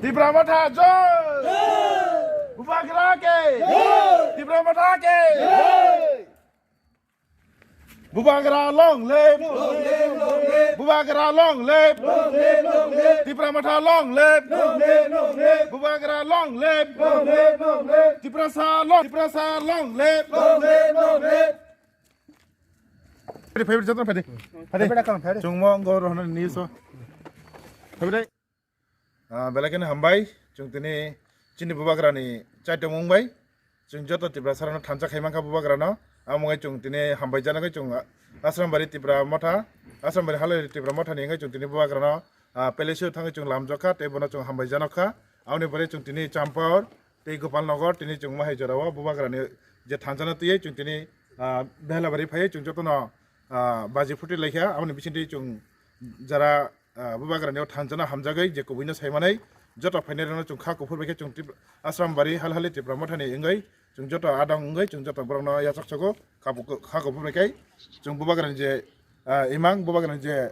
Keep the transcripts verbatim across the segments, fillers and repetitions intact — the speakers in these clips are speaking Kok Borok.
Tipra Motha joy! Bubagra ke! Tipra Motha ke! Bubagra long live! Bubagra long live! Tipra Motha long live! Bubagra long live! Tiprasa long, Tiprasa long live! Phai, phai, joto phai de. Phai de. Phai de, phai de. Chwng mo ngo rohna ni so. Phai de. Ah, belai kheno hambai, chwng tini chini Bubagrani chaitong wng bai. Chwng joto Tiprasarano thansa khai mankha Bubagrano. Amo wngwi chwng tini hambai janagwi chwng Asrambari Tipra Motha, Asrambari Halai Tipra Mothani wngwi chwng tini Bubagrano, ah, palace-o thangwi chwng lamjokha, tei bono chwng hambai janokha. Aboni pore chwng tini Champaur, tei Gopalnagar, tini chwng Mahai jorao Bubagrani je thansano twiwi chwng tini, ah, Behlabari phaiwi chwng jotono, ah, baji phuti laikha. Aboni bisingtwi chwng jara, ah, Bubagrani o thansano hamjagwi je kubuino saimanai joto phainairokno chwng kha kuphur bai khe chwng Trip-, Asrambari Halhali Tipra Mothani wngwi chwng joto adong wngwi chwng joto borokno yachak sogo kha kuphur bai khe chwng Bubagrani je, ah, imang, Bubagrani je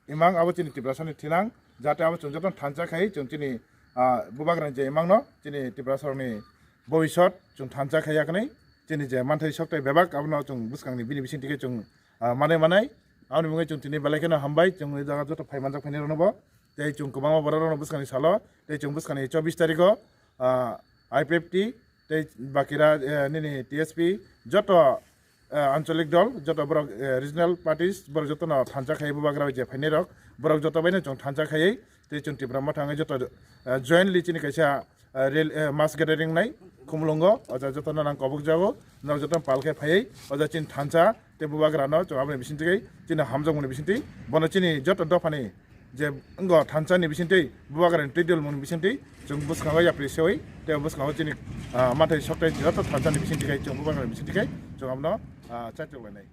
imang abo chini Tiprasani thinang, jate abo chwng jotono thansa khai chwng chini, ah, Bubagrani je imangno chini Tiprasarokni bobisot chwng thansa khai yaknai, chini je manthai sok tei bebak abono chwng bwskangni bini bisingtwi khe chwng, ah, manai manai. Aboni mungwi chwng tini belai kheno hambai, chwng o jaga joto phai manjak phainairokno bo. Tei chwng kwbangma bororokno bwskangni salo, tei chwng bwskangni chobbish tarikho, ah, I P F T tei bakira, eh, nini T S P joto eh, anchalik dol, joto borok, eh, regional parties, borok jotono thansa khai Bubagra bai je phainairok, borok joto baino chwng thansa khaiwi, tei chwng Tipra Motha wngwi joto, eh, jointly chini kaisa, eh, rel-, eh, mass gathering nai Khumulwngo, o jaga jotono nang kobok jago, norok jotono pal khe phaiwi, o jaga chini thansa tei Bubagrano chwng aboni bisingtwi chini hamjakmani bisingtwi, bono chini joto dophani je wngkha thansa ni bisingtwi, Bubagra ni twi dol mung ni bisingtwi, chwng bwskango yapri sewi, tei bwskango chini, ah, manthai sokthai joto thansa ni bisingtwi khai, chwng Bubagra ni bisingtwi khai, chwng abono, ah, chaitok lainai.